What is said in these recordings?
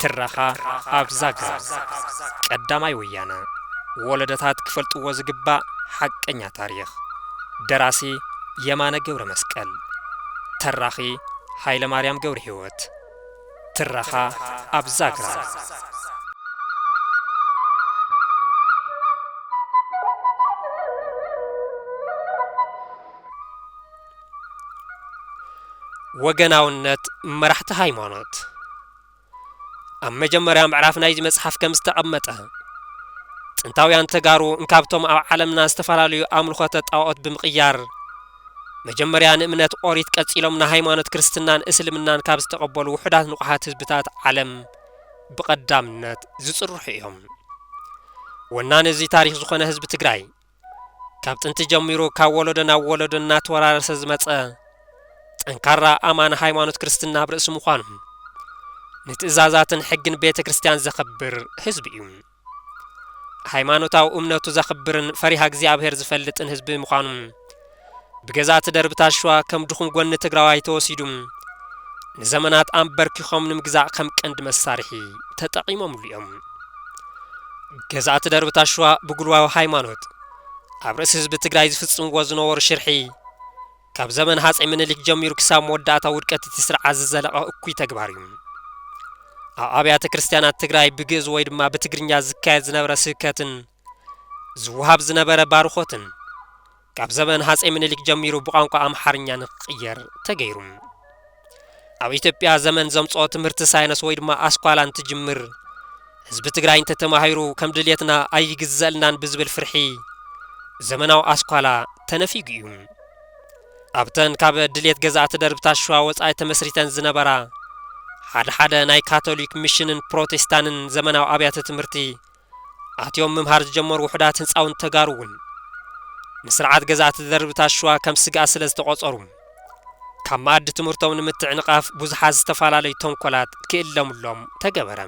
ትረኻ ኣብ ዛግራ። ቀዳማይ ወያነ። ወለዶታት ክፈልጥዎ ዝግባእ ሓቀኛ ታሪኽ። ደራሲ የማነ ገብረ መስቀል። ተራኺ ሃይለ ማርያም ገብረ ህይወት። ትረኻ ኣብ ዛግራ። ወገናውነት መራሕቲ ሃይማኖት። ኣብ መጀመርያ ምዕራፍ ናይዚ መጽሓፍ ከም ዝተቐመጠ፣ ጥንታውያን ተጋሩ እንካብቶም ኣብ ዓለምና ዝተፈላለዩ ኣምልኾተ ጣኦት ብምቕያር፣ መጀመርያ ንእምነት ኦሪት ቀጺሎም ንሃይማኖት ክርስትናን እስልምናን ካብ ዝተቐበሉ ውሑዳት ንቑሓት ህዝብታት ዓለም ብቐዳምነት ዝጽርሑ እዮም። ወናኒ እዚ ታሪኽ ዝኾነ ህዝቢ ትግራይ፣ ካብ ጥንቲ ጀሚሩ ካብ ወለዶ ናብ ወለዶ እናተወራረሰ ዝመጸ ጠንካራ ኣማኒ ሃይማኖት ክርስትና ኣብ ርእሲ ምዃኑ፣ ንትእዛዛትን ሕግን ቤተ ክርስቲያን ዘኽብር ህዝቢ እዩ። ሃይማኖታዊ እምነቱ ዘኽብርን ፈሪሃ እግዚኣብሔር ዝፈልጥን ህዝቢ ምዃኑ፣ ብገዛእቲ ደርብታት ሸዋ ከም ድኹም ጎኒ ትግራዋይ ተወሲዱ፣ ንዘመናት ኣንበርኪኾም ንምግዛእ ከም ቀንዲ መሳርሒ ተጠቒሞምሉ እዮም። ገዛእቲ ደርብታት ሸዋ ብጉልባዊ ሃይማኖት ኣብ ርእሲ ህዝቢ ትግራይ ዝፍጽምዎ ዝነበሩ ሽርሒ፣ ካብ ዘመን ሃፀይ ምኒልክ ጀሚሩ ክሳብ መወዳእታ ውድቀት እቲ ስርዓት ዝዘለቐ እኩይ ተግባር እዩ። ኣብ ኣብያተ ክርስቲያናት ትግራይ ብግእዝ ወይ ድማ ብትግርኛ ዝካየድ ዝነበረ ስብከትን ዝወሃብ ዝነበረ ባርኾትን፣ ካብ ዘመን ሃፀይ ምኒልክ ጀሚሩ ብቋንቋ ኣምሓርኛ ንክቕየር ተገይሩ። ኣብ ኢትዮጵያ ዘመን ዘምጽኦ ትምህርቲ ሳይንስ ወይ ድማ ኣስኳላ እንትጅምር፣ ህዝቢ ትግራይ እንተተማሂሩ ከም ድልየትና ኣይግዘእልናን ብዝብል ፍርሒ፣ ዘመናዊ ኣስኳላ ተነፊጉ እዩ። ኣብተን ካብ ድልየት ገዛእቲ ደርብታት ሸዋ ወጻኢ ተመስሪተን ዝነበራ ሓደ ሓደ ናይ ካቶሊክ ሚሽንን ፕሮቴስታንን ዘመናዊ ኣብያተ ትምህርቲ ኣትዮም ምምሃር ዝጀመሩ ውሑዳት ህንጻውንቲ ተጋሩ እውን፣ ንስርዓት ገዛእቲ ደርብታት ሸዋ ከም ስግኣት ስለ ዝተቖጸሩ፣ ካብ መኣዲ ትምህርቶም ንምትዕንቓፍ ብዙሓት ዝተፈላለዩ ተንኮላት ክእለሙሎም ተገበረ።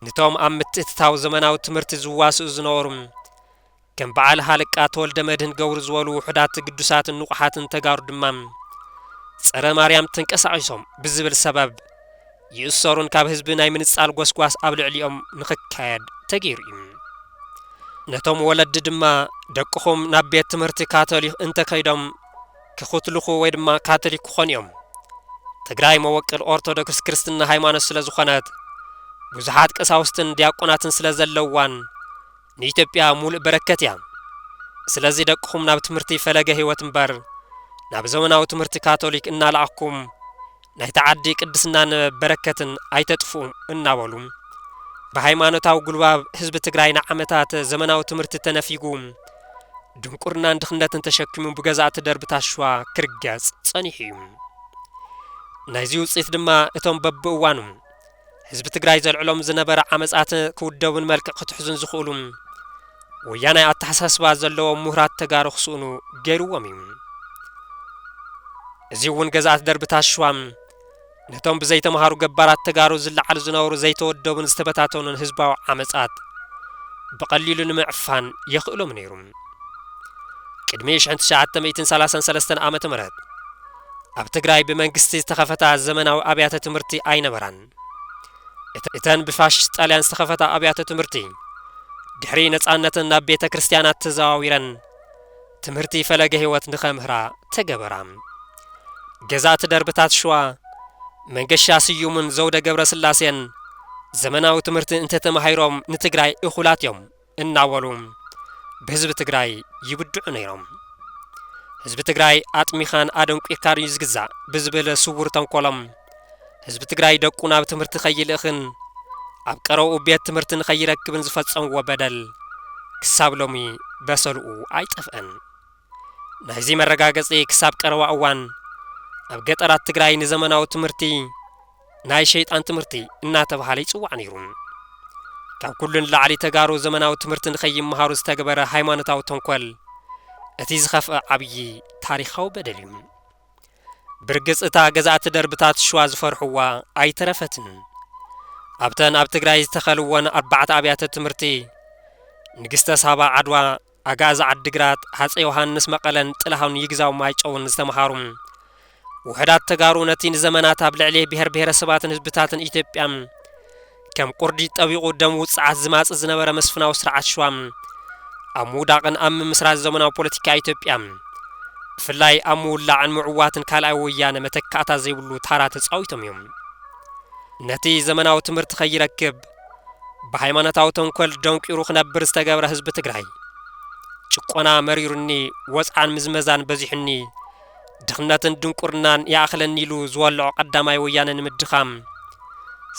ነቶም ኣብ ምትእትታው ዘመናዊ ትምህርቲ ዝዋስኡ ዝነበሩ፣ ከም በዓል ሃለቃ ተወልደ መድህን ገብሩ ዝበሉ ውሑዳት ግዱሳትን ንቑሓትን ተጋሩ ድማ፣ ጸረ ማርያም ተንቀሳቒሶም ብዝብል ሰበብ ይእሰሩን ካብ ህዝቢ ናይ ምንጻል ጎስጓስ ኣብ ልዕሊኦም ንኽካየድ ተገይሩ እዩ። ነቶም ወለዲ ድማ፣ ደቅኹም ናብ ቤት ትምህርቲ ካቶሊክ እንተከይዶም ክኹትልኹ ወይ ድማ ካቶሊክ ክኾኑ እዮም። ትግራይ መወቅል ኦርቶዶክስ ክርስትና ሃይማኖት ስለ ዝኾነት፣ ብዙሓት ቀሳውስትን ዲያቆናትን ስለ ዘለዋን፣ ንኢትዮጵያ ሙሉእ በረከት እያ። ስለዚ ደቅኹም ናብ ትምህርቲ ፈለገ ህይወት እምበር ናብ ዘመናዊ ትምህርቲ ካቶሊክ እናለኣኽኩም ናይታ ዓዲ ቅድስናን በረከትን ኣይተጥፍኡ እናበሉ ብሃይማኖታዊ ጉልባብ ህዝቢ ትግራይ ንዓመታት ዘመናዊ ትምህርቲ ተነፊጉ ድንቁርናን ድኽነትን ተሸኪሙ ብገዛእቲ ደርብታት ሸዋ ክርገጽ ጸኒሑ እዩ። ናይዚ ውፅኢት ድማ እቶም በብእዋኑ ህዝቢ ትግራይ ዘልዕሎም ዝነበረ ዓመፃት ክውደቡን መልክዕ ክትሕዙን ዝኽእሉ ወያናይ ኣተሓሳስባ ዘለዎም ምሁራት ተጋሩ ክስእኑ ገይርዎም እዩ። እዚ እውን ገዛእቲ ደርብታት ሸዋ ነቶም ብዘይተምሃሩ ገባራት ተጋሩ ዝለዓሉ ዝነበሩ ዘይተወደቡን ዝተበታተኑን ህዝባዊ ዓመፃት ብቐሊሉ ንምዕፋን የኽእሎም ነይሩ። ቅድሚ ሽሕን ትሽዓተ ሚእትን ሰላሳን ሰለስተን ዓመተ ምህረት ኣብ ትግራይ ብመንግስቲ ዝተኸፈታ ዘመናዊ ኣብያተ ትምህርቲ ኣይነበራን። እተ-፣ እተን ብፋሽስት ጣልያን ዝተኸፈታ ኣብያተ ትምህርቲ ድሕሪ ነፃነትን ናብ ቤተ ክርስቲያናት ተዘዋዊረን ትምህርቲ ፈለገ ህይወት ንኸምህራ ተገበራ። ገዛእቲ ደርብታት ሸዋ መንገሻ ስዩምን ዘውደ ገብረ ስላሴን ዘመናዊ ትምህርቲ እንተተማሂሮም ንትግራይ እኹላት እዮም እናበሉ ብህዝቢ ትግራይ ይብድዑ ነይሮም። ህዝቢ ትግራይ ኣጥሚኻን ኣደንቂርካን እዩ ዝግዛእ ብዝብል ስውር ተንኮሎም ህዝቢ ትግራይ ደቁ ናብ ትምህርቲ ከይልእኽን ኣብ ቀረብኡ ቤት ትምህርቲ ንኸይረክብን ዝፈጸምዎ በደል ክሳብ ሎሚ በሰልኡ ኣይጠፍአን። ናይዚ መረጋገጺ ክሳብ ቀረባ እዋን ኣብ ገጠራት ትግራይ ንዘመናዊ ትምህርቲ ናይ ሸይጣን ትምህርቲ እናተባህለ ይጽዋዕ ነይሩ። ካብ ኩሉ ንላዕሊ ተጋሩ ዘመናዊ ትምህርቲ ንኸይመሃሩ ዝተገበረ ሃይማኖታዊ ተንኮል እቲ ዝኸፍአ ዓብዪ ታሪኻዊ በደል እዩ። ብርግጽ እታ ገዛእቲ ደርብታት ሽዋ ዝፈርሕዋ ኣይተረፈትን። ኣብተን ኣብ ትግራይ ዝተኸልወን ኣርባዕተ ኣብያተ ትምህርቲ ንግስተ ሳባ ዓድዋ፣ ኣጋዚ ዓዲግራት፣ ሃፀይ ዮሃንስ መቐለን ጥላሁን ይግዛው ማይጨውን ዝተምሃሩ ውሑዳት ተጋሩ ነቲ ንዘመናት ኣብ ልዕሊ ብሔር ብሔረሰባትን ህዝብታትን ኢትዮጵያ ከም ቁርዲ ጠቢቑ ደም ውጽዓት ዝማጽእ ዝነበረ መስፍናዊ ስርዓት ሸዋ፣ ኣብ ምውዳቕን ኣብ ምምስራት ዘመናዊ ፖለቲካ ኢትዮጵያ፣ ብፍላይ ኣብ ምውላዕን ምዕዋትን ካልኣይ ወያነ መተካእታ ዘይብሉ ታራ ተጻዊቶም እዮም። ነቲ ዘመናዊ ትምህርቲ ከይረክብ፣ ብሃይማኖታዊ ተንኮል ደንቂሩ ክነብር ዝተገብረ ህዝቢ ትግራይ፣ ጭቆና መሪሩኒ፣ ወጽዓን ምዝመዛን በዚሑኒ፣ ድኽነትን ድንቁርናን ይኣኽለኒ ኢሉ ዝወልዖ ቀዳማይ ወያነ ንምድኻም፣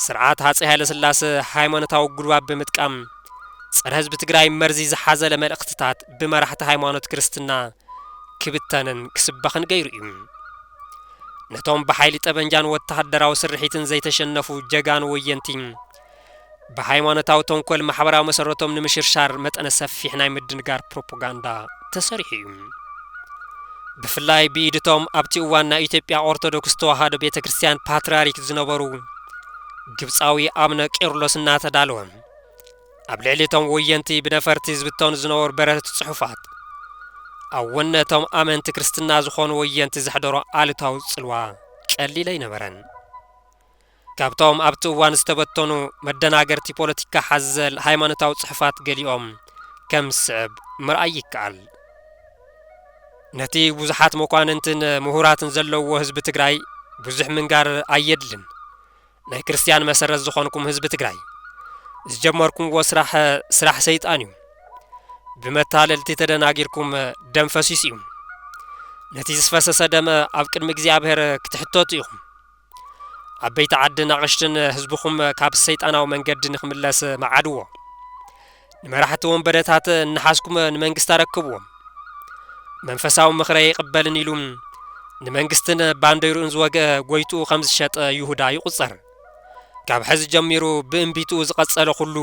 ስርዓት ሃጸይ ሃይለስላሰ ሃይማኖታዊ ጉልባብ ብምጥቃም፣ ጸረ ህዝቢ ትግራይ መርዚ ዝሓዘለ መልእኽትታት ብመራሕቲ ሃይማኖት ክርስትና ክብተንን ክስበኽን ገይሩ እዩ። ነቶም ብሓይሊ ጠበንጃን ወተሃደራዊ ስርሒትን ዘይተሸነፉ ጀጋኑ ወየንቲ፣ ብሃይማኖታዊ ተንኮል ማሕበራዊ መሰረቶም ንምሽርሻር መጠነ ሰፊሕ ናይ ምድንጋር ፕሮፓጋንዳ ተሰሪሑ እዩ። ብፍላይ ብኢድቶም ኣብቲ እዋን ናይ ኢትዮጵያ ኦርቶዶክስ ተዋህዶ ቤተ ክርስቲያን ፓትርያርክ ዝነበሩ ግብፃዊ ኣቡነ ቄርሎስ እናተዳለወ፣ ኣብ ልዕሊ እቶም ወየንቲ ብነፈርቲ ዝብተኑ ዝነበሩ በረርቲ ጽሑፋት፣ ኣብ ወነ እቶም ኣመንቲ ክርስትና ዝኾኑ ወየንቲ ዘሕደሮ ኣሉታዊ ጽልዋ ቀሊል ኣይነበረን። ካብቶም ኣብቲ እዋን ዝተበተኑ መደናገርቲ ፖለቲካ ሓዘል ሃይማኖታዊ ጽሑፋት ገሊኦም ከም ዝስዕብ ምርኣይ ይከኣል። ነቲ ብዙሓት መኳንንትን ምሁራትን ዘለውዎ ህዝቢ ትግራይ ብዙሕ ምንጋር ኣየድልን። ናይ ክርስትያን መሰረት ዝኾንኩም ህዝቢ ትግራይ፣ ዝጀመርኩምዎ ስራሕ፣ ስራሕ ሰይጣን እዩ። ብመታለልቲ ተደናጊርኩም ደም ፈሲሱ እዩ። ነቲ ዝፈሰሰ ደም ኣብ ቅድሚ እግዚኣብሔር ክትሕተቱ ኢኹም። ዓበይቲ ዓድን ኣቕሽትን ህዝብኹም ካብ ሰይጣናዊ መንገዲ ንኽምለስ መዓድዎ። ንመራሕቲ ወንበደታት እናሓዝኩም ንመንግስቲ ኣረክብዎም። መንፈሳዊ ምኽረ ይቕበልን ኢሉ ንመንግስትን ባንዴርኡን ዝወግአ ጎይትኡ ከም ዝሸጠ ይሁዳ ይቑጸር። ካብ ሕዚ ጀሚሩ ብእምቢትኡ ዝቐጸለ ኩሉ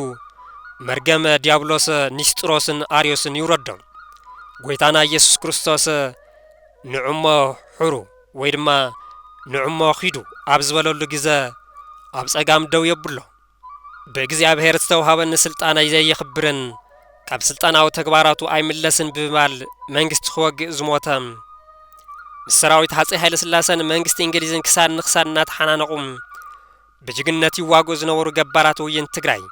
መርገመ ዲያብሎስ፣ ኒስጥሮስን ኣርዮስን ይውረዶ። ጎይታና ኢየሱስ ክርስቶስ ንዑሞ ሑሩ ወይ ድማ ንዑሞ ኺዱ ኣብ ዝበለሉ ግዘ ኣብ ጸጋም ደው የብሎ። ብእግዚኣብሔር ዝተውሃበኒ ስልጣን ኣይዘየኽብርን፣ ካብ ስልጣናዊ ተግባራቱ ኣይምለስን ብምባል መንግስቲ ክወግእ ዝሞተ፣ ምስ ሰራዊት ሃፀይ ሃይለ ስላሰን መንግስቲ እንግሊዝን ክሳድ ንክሳድ እናተሓናነቑ ብጅግንነት ይዋግኡ ዝነበሩ ገባራት ወየንቲ ትግራይ፣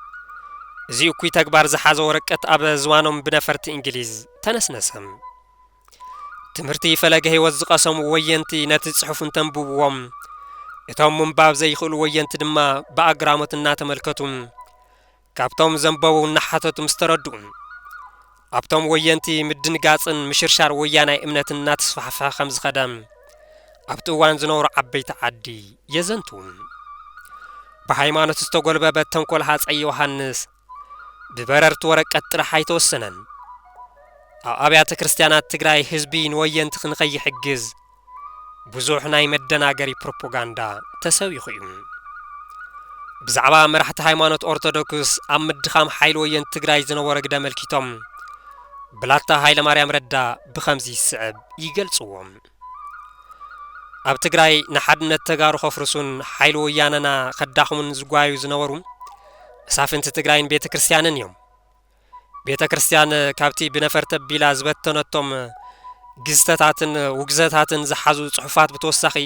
እዚ እኩይ ተግባር ዝሓዘ ወረቀት ኣብ ዝባኖም ብነፈርቲ እንግሊዝ ተነስነሰ። ትምህርቲ ፈለገ ህይወት ዝቐሰሙ ወየንቲ ነቲ ጽሑፍ እንተንብብዎም፣ እቶም ምንባብ ዘይኽእሉ ወየንቲ ድማ ብኣግራሞት እናተመልከቱ፣ ካብቶም ዘንበቡ እናሓተቱ ምስ ተረድኡ፣ ኣብቶም ወየንቲ ምድንጋጽን ምሽርሻር ወያናይ እምነትን እናተስፋሕፈሐ ከም ዝኸደ ኣብቲ እዋን ዝነበሩ ዓበይቲ ዓዲ የዘንትዉ። ብሃይማኖት ዝተጎልበበ ተንኮል ሃፀይ ዮሃንስ ብበረርቲ ወረቀት ጥራሕ ኣይተወሰነን። ኣብ ኣብያተ ክርስቲያናት ትግራይ ህዝቢ ንወየንቲ ንኸይሕግዝ ብዙሕ ናይ መደናገሪ ፕሮፓጋንዳ ተሰቢኹ እዩ። ብዛዕባ መራሕቲ ሃይማኖት ኦርቶዶክስ ኣብ ምድኻም ሓይሊ ወየንቲ ትግራይ ዝነበሮ ግደ ኣመልኪቶም፣ ብላታ ሃይለማርያም ረዳ ብኸምዚ ይስዕብ ይገልጽዎ። ኣብ ትግራይ ንሓድነት ተጋሩ ከፍርሱን ሓይሊ ወያነና ከዳኽሙን ዝጓዩ ዝነበሩ መሳፍንቲ ትግራይን ቤተ ክርስቲያንን እዮም። ቤተ ክርስቲያን ካብቲ ብነፈርቲ ኣቢላ ዝበተነቶም ግዝተታትን ውግዘታትን ዝሓዙ ጽሑፋት ብተወሳኺ፣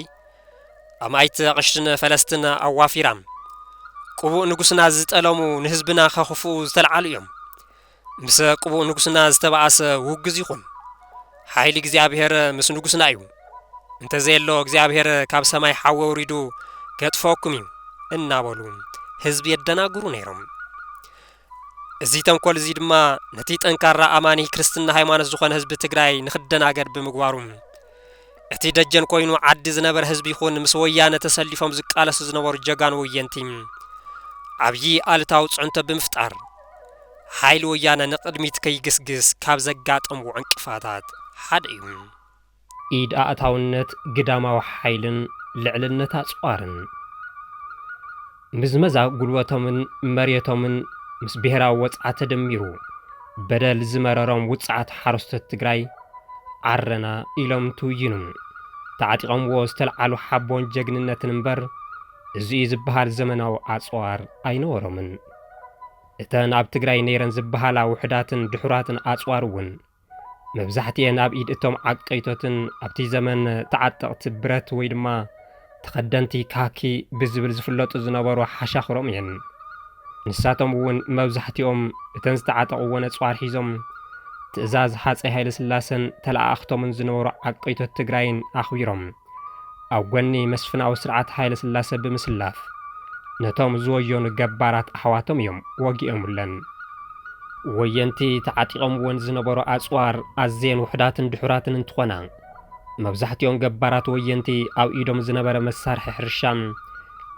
ኣማኢት ኣቕሽትን ፈለስትን ኣዋፊራ፣ ቅቡእ ንጉስና ዝጠለሙ ንህዝብና ከኽፍኡ ዝተልዓሉ እዮም። ምስ ቅቡእ ንጉስና ዝተባኣሰ ውግዝ ይኹን፣ ሓይሊ እግዚኣብሔር ምስ ንጉስና እዩ። እንተዘየሎ እግዚኣብሔር ካብ ሰማይ ሓዊ ኣውሪዱ ከጥፍኣኩም እዩ እናበሉ ህዝቢ የደናግሩ ነይሮም። እዚ ተንኮል እዚ ድማ ነቲ ጠንካራ ኣማኒ ክርስትና ሃይማኖት ዝኾነ ህዝቢ ትግራይ ንኽደናገር ብምግባሩ፣ እቲ ደጀን ኮይኑ ዓዲ ዝነበረ ህዝቢ ይኹን ምስ ወያነ ተሰሊፎም ዝቃለሱ ዝነበሩ ጀጋኑ ወየንቲ ዓብዪ ኣሉታዊ ፅዕንቶ ብምፍጣር፣ ሓይሊ ወያነ ንቕድሚት ከይግስግስ ካብ ዘጋጠምዎ ዕንቅፋታት ሓደ እዩ። ኢድ ኣእታውነት ግዳማዊ ሓይልን ልዕልነት ኣፅዋርን። ምዝመዛ ጉልበቶምን መሬቶምን ምስ ብሄራዊ ወፅዓ ተደሚሩ፣ በደል ዝመረሮም ውፅዓት ሓረስቶት ትግራይ ዓረና ኢሎም እንትውይኑ፣ ተዓጢቖምዎ ዝተልዓሉ ሓቦን ጀግንነትን እምበር፣ እዚ እዩ ዝበሃል ዘመናዊ ኣፅዋር ኣይነበሮምን። እተን ኣብ ትግራይ ነይረን ዝበሃላ ውሑዳትን ድሑራትን ኣፅዋር እውን፣ መብዛሕትኤን ኣብ ኢድ እቶም ዓቀይቶትን ኣብቲ ዘመን ተዓጠቕቲ ብረት ወይ ድማ ተኸደንቲ ካኪ ብዝብል ዝፍለጡ ዝነበሩ ሓሻኽሮም እየን። ንሳቶም እውን መብዛሕትኦም እተን ዝተዓጠቕወን ኣጽዋር ሒዞም ትእዛዝ ሃጸይ ሃይለ ስላሰን ተለኣኣኽቶምን ዝነበሩ ዓቀይቶት ትግራይን ኣኽቢሮም ኣብ ጎኒ መስፍናዊ ስርዓት ሃይለ ስላሰ ብምስላፍ ነቶም ዝወየኑ ገባራት ኣሕዋቶም እዮም ወጊኦምለን። ወየንቲ ተዓጢቐምወን ዝነበሩ ኣጽዋር ኣዝየን ውሑዳትን ድሑራትን እንትኾና፣ መብዛሕትኦም ገባራት ወየንቲ ኣብ ኢዶም ዝነበረ መሳርሒ ሕርሻ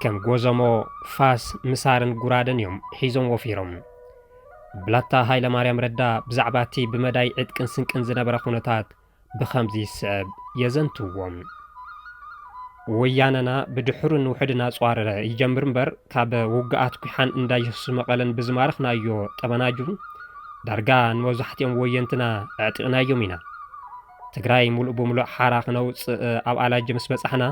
ከም ጎዘሞ፣ ፋስ፣ ምሳርን ጉራደን እዮም ሒዞም ወፊሮም። ብላታ ሃይለማርያም ረዳ ብዛዕባ እቲ ብመዳይ ዕጥቅን ስንቅን ዝነበረ ኩነታት ብኸምዚ ይስዕብ የዘንትዎም። ወያነና ብድሑርን ውሑድን ኣጽዋር ይጀምር እምበር፣ ካብ ውግኣት ኲሓን እንዳ ኢየሱስ መቐለን ብዝማረኽናዮ ጠበናጁ ዳርጋ ንመብዛሕትኦም ወየንትና ኣዕጢቕናዮም ኢና። ትግራይ ሙሉእ ብሙሉእ ሓራ ክነውፅእ ኣብ ኣላጀ ምስ በጻሕና፣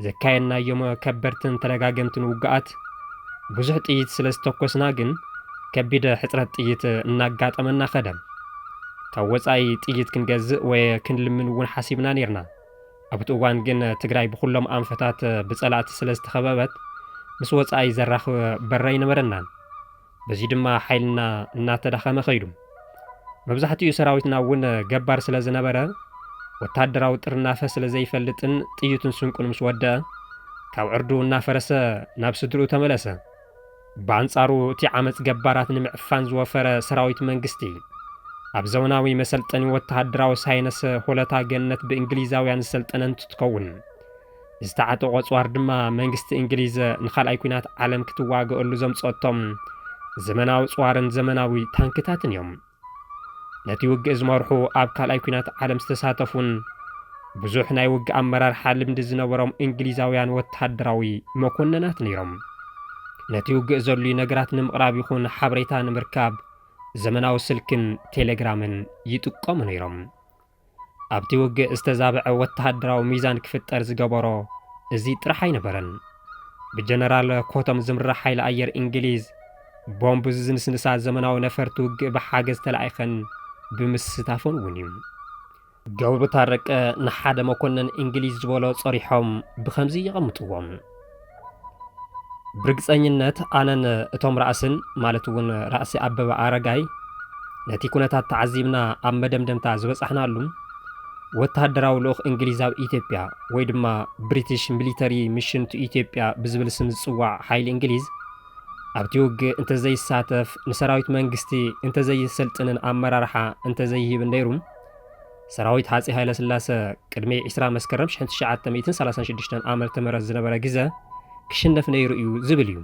ዘካየድናዮም ከበድትን ተደጋገምትን ውግኣት ብዙሕ ጥይት ስለ ዝተኮስና ግን፣ ከቢድ ሕፅረት ጥይት እናጋጠመና ኸደ። ካብ ወፃኢ ጥይት ክንገዝእ ወይ ክንልምን እውን ሓሲብና ነይርና። ኣብቲ እዋን ግን ትግራይ ብኹሎም ኣንፈታት ብፀላእቲ ስለ ዝተኸበበት፣ ምስ ወፃኢ ዘራኽብ በር ኣይነበረናን። በዚ ድማ ሓይልና እናተዳኸመ ኸይዱ። መብዛሕትኡ ሰራዊትና እውን ገባር ስለ ዝነበረ፣ ወታደራዊ ጥርናፈ ስለ ዘይፈልጥን ጥይቱን ስንቁን ምስ ወደአ፣ ካብ ዕርዱ እናፈረሰ ናብ ስድርኡ ተመለሰ። ብኣንጻሩ፣ እቲ ዓመጽ ገባራት ንምዕፋን ዝወፈረ ሰራዊት መንግስቲ፣ ኣብ ዘመናዊ መሰልጠኒ ወተሃደራዊ ሳይንስ ሆለታ ገነት ብእንግሊዛውያን ዝሰልጠነ እንትትከውን፣ ዝተዓጠቑ ኣጽዋር ድማ መንግስቲ እንግሊዝ ንኻልኣይ ኲናት ዓለም ክትዋገአሉ ዘምጸቶም ዘመናዊ ኣጽዋርን ዘመናዊ ታንክታትን እዮም። ነቲ ውግእ ዝመርሑ ኣብ ካልኣይ ኲናት ዓለም ዝተሳተፉን ብዙሕ ናይ ውግእ ኣመራርሓ ልምዲ ዝነበሮም እንግሊዛውያን ወተሃደራዊ መኮንናት ነይሮም። ነቲ ውግእ ዘድልዩ ነገራት ንምቕራብ ይኹን ሓበሬታ ንምርካብ ዘመናዊ ስልክን ቴሌግራምን ይጥቀሙ ነይሮም። ኣብቲ ውግእ ዝተዛብዐ ወተሃደራዊ ሚዛን ክፍጠር ዝገበሮ እዚ ጥራሕ ኣይነበረን። ብጀነራል ኮቶም ዝምራሕ ሓይሊ ኣየር እንግሊዝ፣ ቦምብ ዝንስንሳ ዘመናዊ ነፈርቲ ውግእ ብሓገዝ ተላኢኸን ብምስታፈን እውን እዩ። ገብሩ ታረቀ ንሓደ መኮነን እንግሊዝ ዝበሎ ጸሪሖም ብኸምዚ የቐምጥዎም። ብርግጸኝነት ኣነን እቶም ራእስን፣ ማለት እውን ራእሲ ኣበበ ኣረጋይ፣ ነቲ ኩነታት ተዓዚብና ኣብ መደምደምታ ዝበጻሕናሉ፣ ወተሃደራዊ ልኡኽ እንግሊዝ ኣብ ኢትዮጵያ ወይ ድማ ብሪቲሽ ሚሊተሪ ሚሽን ቱ ኢትዮጵያ ብዝብል ስም ዝጽዋዕ ሓይሊ እንግሊዝ፣ ኣብቲ ውግእ እንተዘይሳተፍ፣ ንሰራዊት መንግስቲ እንተዘይሰልጥንን ኣመራርሓ እንተዘይህብን ነይሩ፣ ሰራዊት ሃጺ ሃይለስላሰ ቅድሚ ዕስራ መስከረም ሽሕን ትሽዓተ ሚእትን ሰላሳን ሽዱሽተን ዓመተ ምህረት ዝነበረ ግዘ ክሽነፍ ነይሩ እዩ ዝብል እዩ።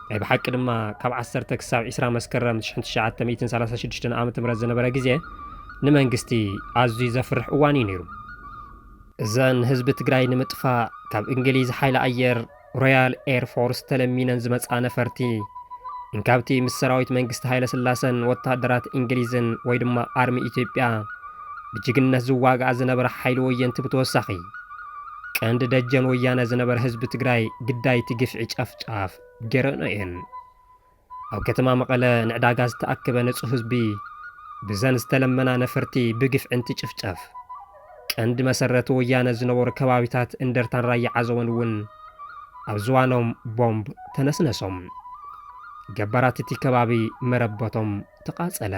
ናይ ብሓቂ ድማ ካብ ዓሰርተ ክሳብ ዕስራ መስከረም ሽሕን ትሽዓተ ሚእትን ሰላሳን ሽዱሽተን ዓመተ ምህረት ዝነበረ ግዜ ንመንግስቲ ኣዝዩ ዘፍርሕ እዋን እዩ ነይሩ። እዘን ህዝቢ ትግራይ ንምጥፋእ ካብ እንግሊዝ ሓይሊ ኣየር ሮያል ኤር ፎርስ ተለሚነን ዝመጻ ነፈርቲ እንካብቲ ምስ ሰራዊት መንግስቲ ሃይለ ስላሰን ወተሃደራት እንግሊዝን ወይ ድማ ኣርሚ ኢትዮጵያ ብጅግንነት ዝዋጋኣ ዝነበረ ሓይሊ ወየንቲ ብተወሳኺ ቀንዲ ደጀን ወያነ ዝነበረ ህዝቢ ትግራይ ግዳይቲ ግፍዒ ጨፍጫፍ ገይረንኦ እየን። ኣብ ከተማ መቐለ ንዕዳጋ ዝተኣከበ ንጹህ ህዝቢ ብዘን ዝተለመና ነፈርቲ ብግፍዒ እንትጭፍጨፍ፣ ቀንዲ መሰረቲ ወያነ ዝነበሩ ከባቢታት እንደርታን ራያ ዓዘቦን እውን ኣብ ዝባኖም ቦምብ ተነስነሶም። ገባራት እቲ ከባቢ መረበቶም ተቓጸለ።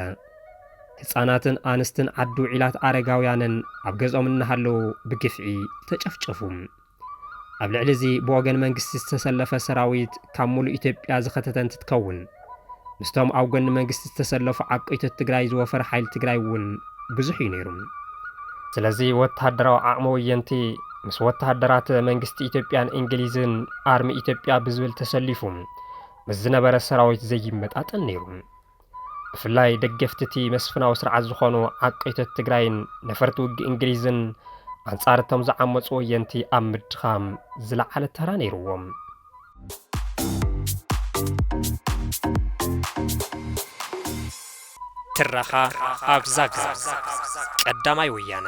ህጻናትን ኣንስትን ዓዲ ውዒላት ኣረጋውያንን ኣብ ገዝኦም እናሃለዉ ብግፍዒ ተጨፍጨፉ። ኣብ ልዕሊ እዚ ብወገን መንግስቲ ዝተሰለፈ ሰራዊት ካብ ሙሉእ ኢትዮጵያ ዝኸተተ እንትትከውን፣ ምስቶም ኣብ ጎኒ መንግስቲ ዝተሰለፉ ዓቀይቶት ትግራይ ዝወፈረ ሓይሊ ትግራይ እውን ብዙሕ እዩ ነይሩ። ስለዚ ወተሃደራዊ ዓቕሚ ወየንቲ ምስ ወተሃደራት መንግስቲ ኢትዮጵያን እንግሊዝን ኣርሚ ኢትዮጵያ ብዝብል ተሰሊፉ ምስ ዝነበረ ሰራዊት ዘይመጣጠን ነይሩ። ብፍላይ ደገፍቲ እቲ መስፍናዊ ስርዓት ዝኾኑ ዓቀይቶት ትግራይን ነፈርቲ ውግእ እንግሊዝን ኣንጻር እቶም ዝዓመጹ ወየንቲ ኣብ ምድኻም ዝለዓለ ተራ ነይርዎም። ትረኻ ኣብ ዛግራ። ቀዳማይ ወያነ።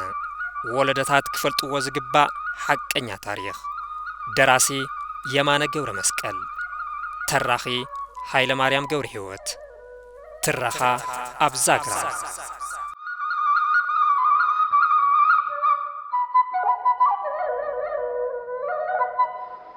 ወለዶታት ክፈልጥዎ ዝግባእ ሓቀኛ ታሪኽ። ደራሲ የማነ ገብረ መስቀል። ተራኺ ሃይለ ማርያም ገብረ ህይወት። ትረኻ ኣብ ዛግራ።